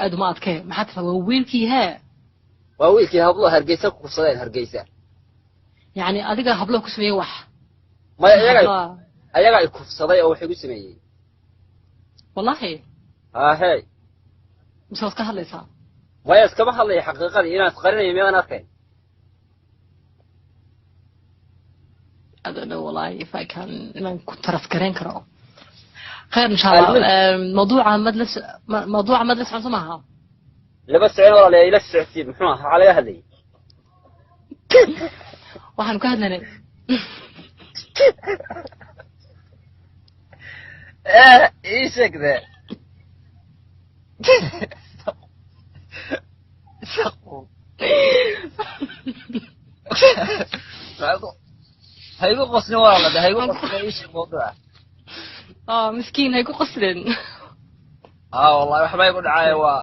Aad uma adkee, maxaa tiraa? Waa wiilkii hee? Waa wiilkii hablo Hargeysa ku kufsadeen, Hargeysa. Yacni adiga hablo ku sameeyey wax? Maya, iyaga ayaga ay kufsaday oo wax igu sameeyey. Wallahi? Haahey. Mise waad ka hadlaysaa? Maya, iskama hadlaya. Xaqiiqadii inaan isqarinayo miyaadan arkayn? I don't know, wallahi, if I can inaan ku taraf gareyn karo. Khayr insha Allah. Mawduuca madlas, mawduuca madlas socon maaha. Laba socon, walaalayaa, ila socodsiin. Muxuu ahaa? Waxaa laga hadlayay? Waxaanu ka hadlaynay Ii sheeg de. Ha igu qoslin, walaala, de ha igu qoslin. Ii sheeg mawduuca. Miskiin, hay ku qosleen. Aa, wallahi waxba igu dhacaya waa